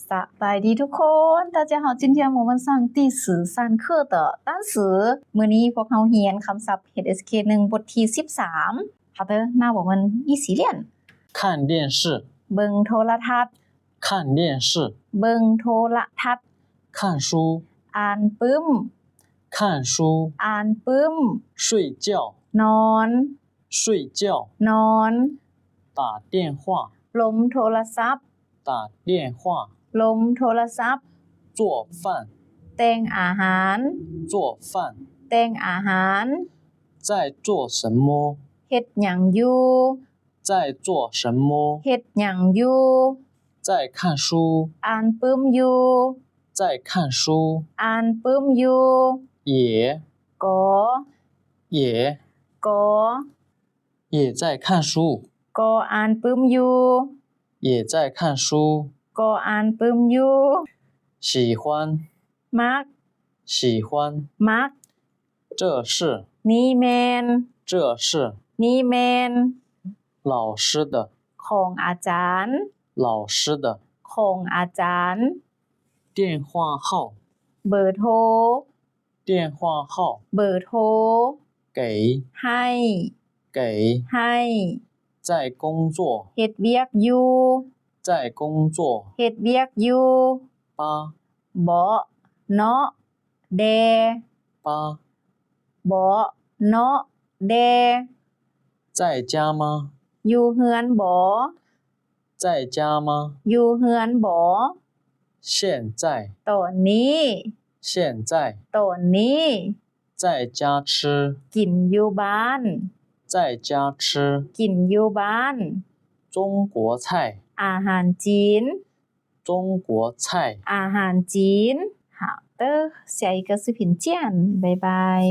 ສະບາຍດີທຸກຄົນ 大家好 今天我们上第十三课的单词 ມື້ນີ້ພວກເຮົາຮຽນຄຳສັບ ເອສເຄ ໜຶ່ງ ບົດທີສິບສາມ ເຮົາເດີ ໜ້າບໍ່ແມ່ນອີ່ສີລຽນ 看电视 ເບິ່ງໂທລະທັດ 看电视 ເບິ່ງໂທລະທັດ 看书 ອ່ານປຶ້ມ 看书 ອ່ານປຶ້ມ 睡觉 ນອນ 睡觉 ນອນ 打电话 ລົມໂທລະສັບ 打电话 ລົມໂທລະສັບ 做饭 ແຕ່ງອາຫານ 做饭 ແຕ່ງອາຫານ 在做什么 ເຮັດຫຍັງຢູ່ 在做什么 ເຮັດຫຍັງຢູ່ 在看书 ອ່ານປຶ້ມຢູ່ 在看书 ອ່ານປຶ້ມຢູ່ 也 ກໍ 也 ກໍ 也在看书 ກໍອ່ານປຶ້ມຢູ່ 也在看书 ກໍອ່ານປຶ້ມຢູ່ 喜欢 ມັກ 喜欢 ມັກ 这是 ນີ້ແມ່ນ 这是 ນີ້ແມ່ນ 老师的 ຂອງອາຈານ 老师的 ຂອງອາຈານ 电话号 ເບີໂທ 电话号 ເບີໂທ 给 ໃຫ້ 给 ໃຫ້ 在工作 ເຮັດວຽກຢູ່ 在工作 ເຮັດວຽກຢູ່ 吧 ເບາະ ເນາະ ແດ່ 吧 ເບາະ ເນາະ ແດ່ 在家吗 ຢູ່ເຮືອນບໍ 在家吗 ຢູ່ເຮືອນບໍ 现在 ຕອນນີ້ 现在 ຕອນນີ້ 在家吃 ກິນຢູ່ບ້ານ 在家吃 ກິນຢູ່ບ້ານ 中国菜 ອາຫານຈີນ 中国菜 ອາຫານຈີນ 好的 下一个视频见 บ๊າຍບາຍ